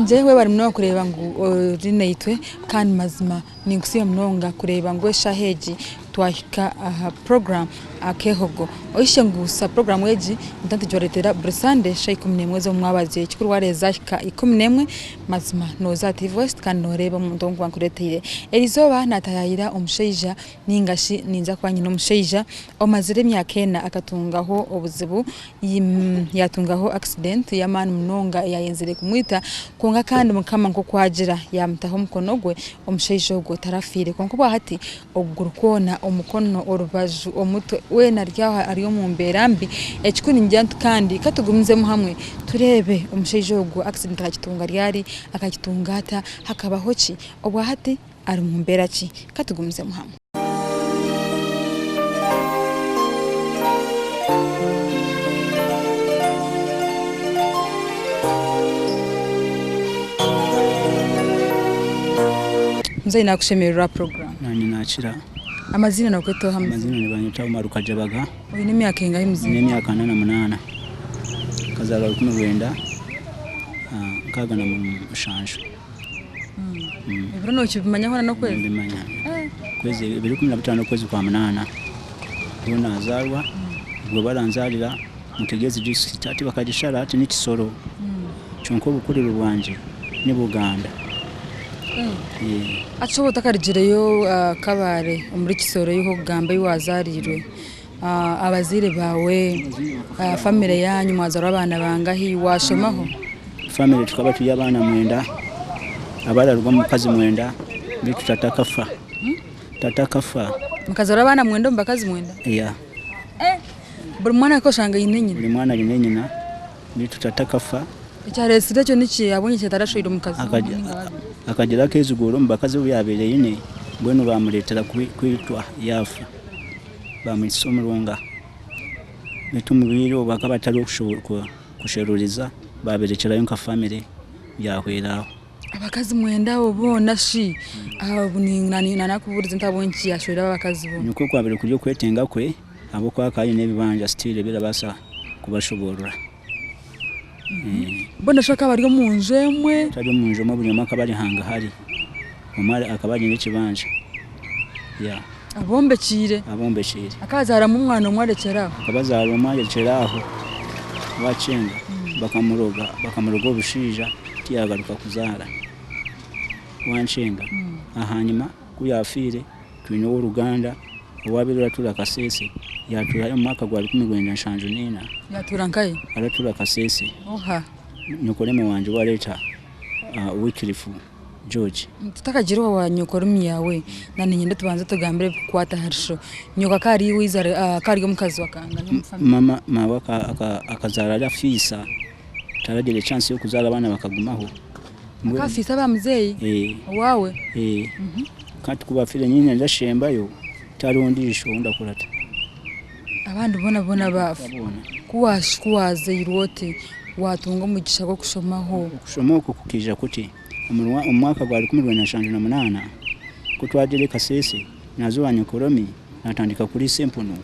Wangye webare munonga kureeba ngu ori naitwe kandi mazima ninkusiima munonga kureeba ngu eshaaha egi twahika aha puroguraamu Akeehogo. Oishe ngu sa puroguraamu egi nituba nitugibareetera buri Sande shaaha 11 z'omumwabazyo. Ekikuru wareeba zaahika 11 mazima nooza aha TV West kandi nooreeba omuntu ou ndikuba nkureeteire. Erizooba naataayaayira omushaija Ninga shi ninza kuba nyine omushaija omazire emyaka ena akatungaho obuzibu, yatungaho accident y'amaani munonga eyayenzire kumwita kwonka kandi Mukama nk'oku agira yamutaho omukono gwe, omushaija ogwo tarafiire kwonka obwahati okuguru kwona, omukono, orubaju, omutwe weena ari aho ari omu mbeera mbi. Ekikuru ningira nti kandi katugumizemu hamwe tureebe omushaija ogwo accident akagitunga ryari, akagitunga ata, hakabaho ki? Obwahati Ari mu mbeera ki? Ka tugumizemu hamwe. Muzeeyi nakushemererwa aha program. Nanye nakira. Amaziina nokweta oha muzeeyi? Amaziina nibanyeta Umaru Kajabaga. Oine emyaka engahi muzeeyi? Nyine emyaka 48. Nkazarwa 1967. Ebiro nokibimanyaho na n'okwezi? Nimbimanya. Okwezi ebiro 15 okwezi kwa munaana niho nazaarwa, obwo baranzaarira Mutegyezi district hati bakagishara hati ni Kisoro kyonka obukuriro bwangye ni Buganda. Hati shi obu otakarugireyo Kabale omuri Kisoro ei orikugamba ei wazaariirwe, abazaire baawe, famire yaanyu mwazaarwa abaana bangahi, waashomaho? Famire tukaba turi abaana mwenda, abararuga omu mukazi mwenda beitu tata akafa, tata akafa. Mukazaarwa abaana mwenda omu bakazi mwenda? Yeah. Buri mwana akaba oshanga aine nyina? Buri mwana aine nyina beitu tata akafa. Ekyareetsire ekyo niki? Ahabw'enki atarashweire omukazi omwe ninga babiri? Akagira akeeziguro omu bakazi obu yaabaire aine, mbwenu baamureetera kwitwa yaafa. Baamwitsisa omurunga. Beitu omu bwire obwo hakaba hatariho kusheruriza, baabirekyerayo nka famire byahwera aho. Abakazi mwenda abo boona shi naanakubuuriza nti ahabw'enki yaashweire abo abakazi boona? Nikwo kwabaire kuri okwetenga kwe ahabw'okuba akaba aine ebibanja still ebirabaasa kubashoboorora. Mbwenu shi akaba ari omu nju emwe? Atari omu nju emwe buri omwe akaba ari hangahari. Omwe akaba aine ekibanja. Abombekyeire? Abombekyeire. Akazaaramu omwana omwe arekyera aho? Akaba azaara omwe arekyera aho Wakyenga bakamuroga bakamuroga obushaija tiyagaruka kuzaara Wankyenga. Ahanyima ku yafiire twine ow'oruganda owaabaire aratuura Kasese yaatuurayo omu mwaka gwa 1974. Yaatuura nkahi? Aratuura Kasese. Oha? Nyokoreme wangye ou areeta Wycliffe George. Tutakagiire owa nyokorome yaawe, nanye niinyenda tubanze tugambire ebirikukwata ahari sho. Nyoko akaba ari akaba ari omukazi wa kangana omu famire? Mama maawe akazaara ari afiisa, taragiire chance y'okuzaara abaana bakagumaho. Akaba afiisa aba muzeeyi? Owaawe? Kandi ku baafiire nyine ndashembayo tihariho ondiijo ou ndakurata. Abandi boona boona baafa. Ku waazairwe oti, waatunga omugisha gw'okushomaho. Okushoma okwo kukaija kuti, omu mwaka gwa 1978 ku twagiire Kasese, naaza owa nyokoromi naatandika kuriisa empunu.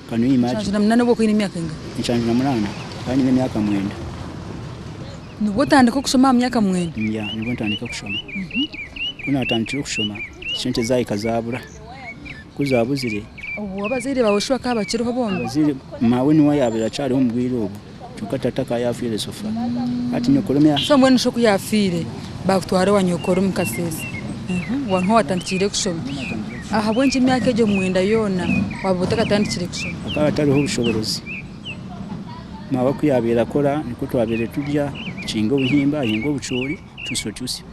Can you imagine? 78 obwo oine emyaka engahi? 78 nkaba nyine emyaka mwenda. Nibwo otandika okushoma aha myaka mwenda? Yeah, nibwo ntandika kushoma. Ku naatandikire kushoma, sente zaahika zaabura. Ku zaabuzire. Obwo abazaire baawe shi bakaba bakiriho bombi? Abazaire, maawe niwe yaabaire akyariho omu bwire obwo, kyonka tata akaba yaafiire sofa. Hati nyokorome. So mbwenu shi oku yaafiire, baakutwara owa nyokorome Kasese, niho waatandikiire kushoma. Ahabw'enki emyaka egyo mwenda yoona waaba otakatandikire kushoma? Hakaba hatariho obushoboorozi. Maawe ku yaabaire akora nikwo twabaire turya, akinga obuhimba, ahinga obucoori, tusyo tusyo.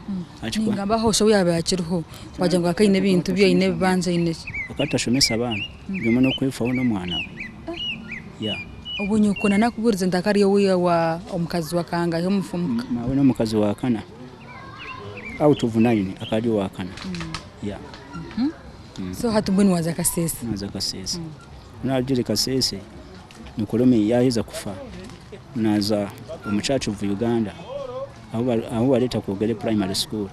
Ningamba aho shi obu yaabaire akiriho, wagira ngu akaba aine ebintu bye, aine ebibanja, aine ki? Akaba atashomesa abaana, buri omwe n'okwefaho n'omwana we. Yeah. Obwo nyoko nanakubuurize nti akaba ari owa omukazi wa kangahi omuka? Maawe n'omukazi wa kana. Out of nine akaba ari owa kana. Yeah. So hati mbwenu waaza Kasese? Naaza Kasese. Ku naarugire Kasese, nyokoromi yaaheza kufa, naaza omu Church of Uganda ahu bareeta Kwogere Primary School.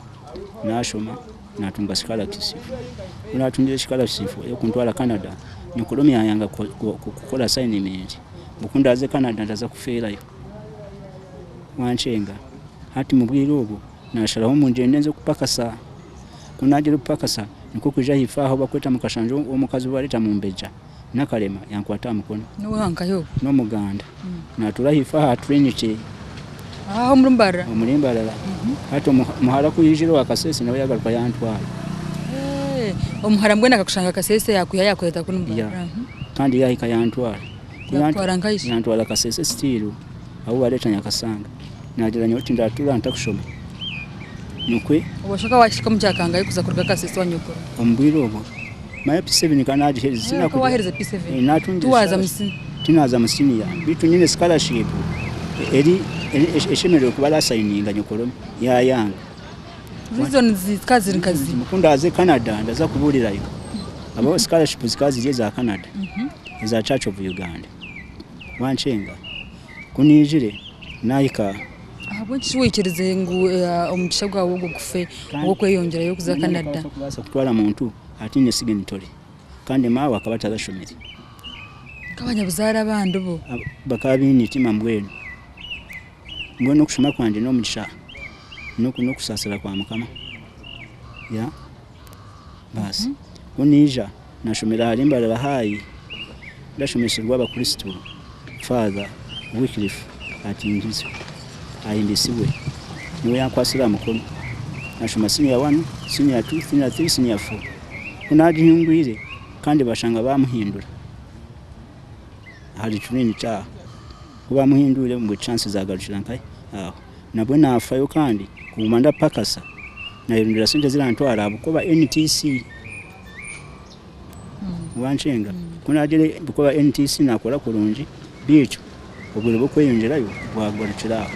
Naashoma naatunga scholarship. Ku naatungire scholarship ey'okuntwara Canada, nyokoromi yaayanga kukora assignment ngu ku ndaaze Canada ndaza kufeerayo. Wankyenga. Hati mu bwire obwo nasharaho ngu ngyende nze kupakasa. Ku naagira kupakasa nikwo kwija ahaifo aho bakweta Mukashanju omukazi ou bareeta Mumbejja Nakalema yankwata aha mukono. N'owa nkahi ogwo? N'omuganda. Naatuura ahaifo aha Trinity. Aho omuri Mbarara? Omuri Mbarara. Hati omuhara ku yaijire owa Kasese nawe yagaruka yantwara. Omuhara mbwenu akakushanga Kasese yakwiha yakureeta kunu Mbarara? Kandi yahika yantwara. Yakutwara nkahi shi? Yantwara Kasese still ahu bareeta Nyakasanga. Naagira nyowe tindatuura ntakushoma. Nikwe. Obwo waahika omu kyakangahi kuza kuruga Kasese owa nyokoro? Omu bwire obwo manya P7 nkaba naagiherize. Okaba waaherize P7? Tiwaaza mu siniya? Tinaaza mu siniya beitu nyine scholarship eri eshemereire kuba arasayininga nyokoromi yaayanga. Reasons zikaba ziri nka ziiha? Ku ndaaze Canada ndaza kubuurirayo. Ahabw'okuba scholarship zikaba ziri eza Canada eza Church of Uganda. Wankyenga ku naijire naahika. Ahabw'enki shi waikirize ngu omugisha gwawe ogwo gufe ogw'okweyongyerayo kuza Canada? Kubaasa kutwara muntu ataine siginitore kandi maawe akaba atarashomire. Nk'abanyabuzaare abandi bo? Bakaba baine eitima mbwenu. Mbwenu okushoma kwangye n'omugisha n'okusaasira kwa Mukama. Baasi ku naija nashomera ahari Mbarara High ndashomesibwa Abakristo Father Wycliffe Atingizwe ahimbisibwe niwe yankwatsire aha mukono nashoma senior one, senior two, senior three, senior four ku nagihingwire kandi bashanga bamuhindura ahari Trinity aho ku bamuhindwire ngu chance zagarukira nkahi aho nabwo nafayo kandi kuguma ndapakasa Nayerondera sente ezirantwara aha Bukoba NTC wankyenga ku naagira Bukoba NTC naakora kurungi beitu obwire bw'okweyongyerayo bwagarukira aho.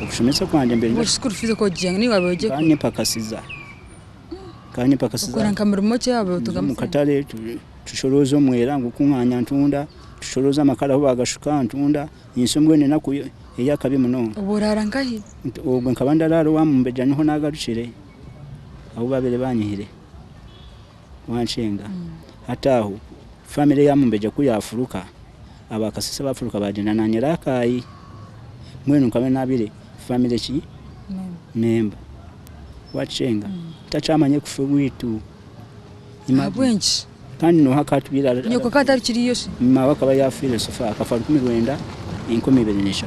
Okushomesa kwangye mbaire Mbwenu school fees okogiiha nka niiwe waabaire ogiiha Nkaba nimpakasiza nkaba nimpakasiza Okora nka mirimo ki waaba otungamu omu sente? katare tushorooza omwera ngukungaanya ntunda, tushorooza amakara ahu baagashuka ntunda. Ensi mbwenu enaku ey'akabi munonga. Obwo oraara nkahi? Obwo nkaba ndaraara owa Mumbejja niho naagarukire ahu baabaire baanyihire wankyenga. Hati aho famire ya Mumbejja ku yaafuruka, aba Kasese baafuruka baagyenda naanye Rakai. Mbwenu nkaba naabaire famire ki? Memba. Waakyenga ntakyamanya kufa owaitu. Ahabw'enki? Kandi nooha akatwire ari. Nyoko akaba atarikiriyo shi? Maawe akaba yaafiire so far akafa 1983.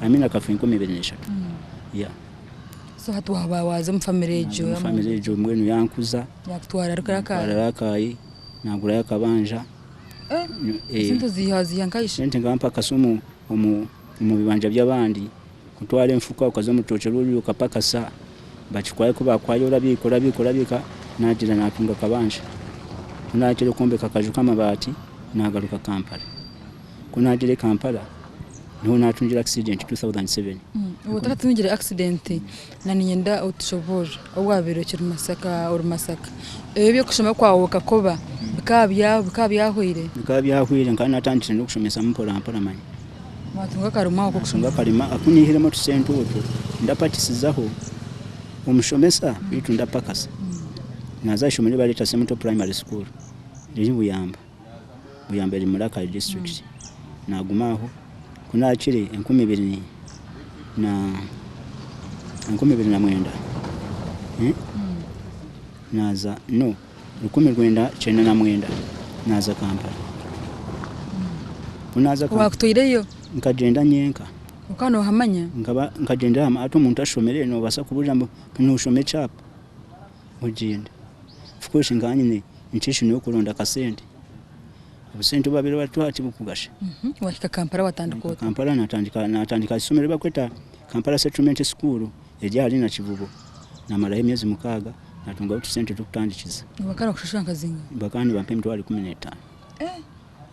I mean akafa 2003. Yeah. So hati waaba waaza omu family egyo. Naaza omu family egyo mbwenu yankuza. Yaakutwara Rakai. Yantwara Rakai, naagurayo akabanja. Esente oziiha oziiha nkahi shi? Esente nkaba mpakasa omu omu omu bibanja by'abandi. Kutwara enfuka okaza omu rutookye rw'oruriya okapakasa, bakikwayo ku baakwayo orabiika orabiika orabiika, naagira naatunga akabanja. Ku naagire kwombeka akaju k'amabaati, naagaruka Kampala. Ku naagire Kampala, niho naatungire accident 2007. Obu otakatungire accident, na niinyenda otushoboorore obu waabaire okiri Masaka ori Masaka, eby'okushoma kwawe okakoba bikaba bikaba byahweire? Bikaba byahweire, nkaba naatandikire n'okushomesa mpora mpora manya. Watunga akarimo ako k'okushoma? Natunga akarimo aku naihiremu otusente otwo ndapakisizaho omushomesa beitu ndapakasa. Naaza aha ishomero ribareeta Semuto Primary School riri Buyamba, Buyamba eri Murakai district. Naguma aho ku naakire 2000 na 2009 naaza no 1999 naaza Kampala. Ku naaza Kampala. Owakutwaireyo? Nkagyenda nyenka. Okaba noohamanya? Nkaba nkagyendera aha hati omuntu ashomire noobaasa kubuurira ngu nooshoma ekyapa ogyende. Of course nkaba nyine intention y'okuronda akasente. Obusente obu babaire nibatuha tibukugasha. Wahika Kampala watandika ota? Kampala natandika natandika aha ishomero eri barikweta Kampala Settlement School eri ahari Nakivubo. Namaraho emyezi 6 natungaho otusente tw'okutandikiza. Bakaba nibakushashura nka zingahi? Bakaba nibampa 150,000.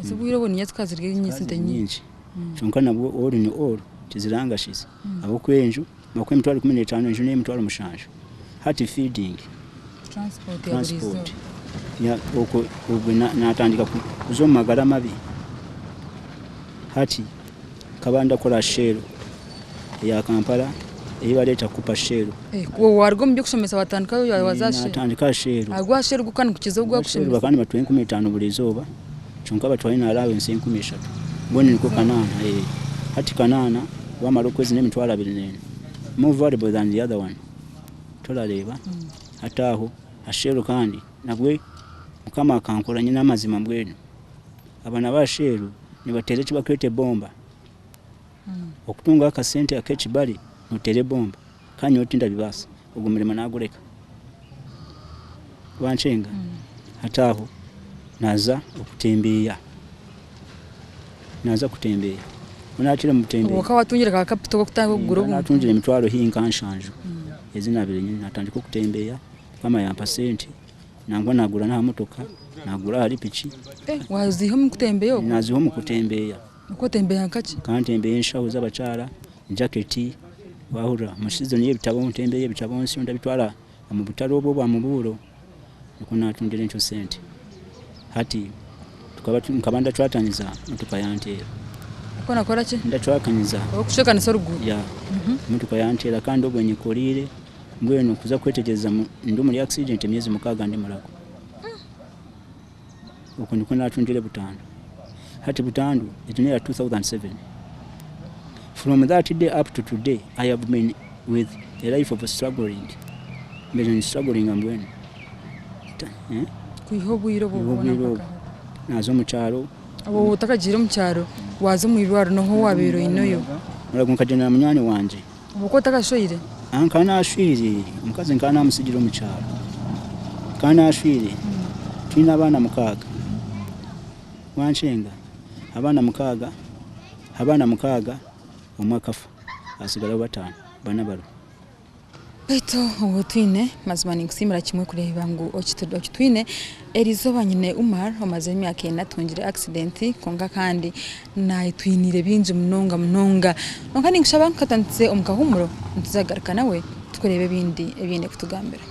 Ezi obwire obwo niinye zikaba ziri esente nyingi. Kyonka nabwo all in all tizirangashize ahabw'okuba enju nibakuha 150,000 enju n'emitwaro 7 hati feeding, Transport ya buri izooba. transport okwo obwe natandika kuza omu magara mabi. Hati nkaba ndakora Shell eya Kampala ei bareeta Cooper Shell. Waruga omu by'okushomesa watandika waza aha Shell? Natandika aha Shell. Ogwa Shell gwo gukaba nigukiza ogw'okushomesa? Bakaba nibatuha 5,000 buri izooba kyonka batwaire na allowance y'3,000 mbwenu nikwo kanaana. Hati kanaana wamara okwezi n'emitwaro 24. More valuable than the other one. Torareeba? Hati aho asheeru kandi nabwe Mukama akankora nyine amazima mbwenu. Abaana ba asheeru nibateera eki barikweta ebomba. Okutunga akasente ak'ekibari noteera ebomba. Kandi nyowe tindabibaasa. Ogwo murimo nagureka. Wankyenga? Hati aho naaza okutembeya. Naaza kutembeya. Ku naakire omu butembeyi. Obwo okaba watungire ka capital k'okutandika okugura obuntu. Naatungire emitwaro haihi nka nshanju ezi naabaire nyine. Naatandika okutembeya, Mukama yampa sente. Nangwa naagura n'aha motoka, naagura ahari piki. Waaziiha omu kutembeya okwo? Naaziiha omu kutembeya. Okaba otembeya nka ki? Nkaba ntembeya enshaho z'abakyara, jaketi, waahurira? Omu sizoni y'ebitabo ntembeya ebitabo nsyo ndabitwara omu butare obwo obwa mubuuro nikwo naatungire ntyo sente. Hati tukaba nkaba ndacwatanyiza motoka yanteera. Okaba nookora ki? Ndacwakanyiza. Orikucwekanisa oruguuto? Yeah, motoka yanteera kandi obwo nyekoriire mbwenu kuza kwetegyereza ndi omuri accident emyezi mukaaga ndi murago. Okwo nikwo naatungire butandu. Hati butandu egyo n'eya 2007. From that day up to today I have been with a life of struggling. Mbaire ni strugglinga mbwenu. Kwiha obwire obwo Kwiha bwona obwire obwo. mpaka hati. Naaza omu kyaro. Obwo otakagiire omu kyaro, waaza omu irwariro noha ou waabaire oineyo? Murago nkagyenda na munywani wangye. Obwo ku otakashweire? Nkaba naashweire, omukazi nkaba naamutsigira omu kyaro. Nkaba naashweire, twine abaana mukaaga. Wankyenga, abaana mukaaga, abaana mukaaga, omwe akafa, haatsigaraho bataano, bana bariho. Beitu obu otwine, mazima ninkusiimira kimwe kureeba ngu okitwine. Erizooba nyine Umar omazire emyaka ena atungire accident kwonka kandi nayetwiniire bingi munonga munonga. Kwonka ninkushaba nkatandikise omu kahuumuro nituza kugaruka nawe tukureeba ebindi ebi aine kutugambira.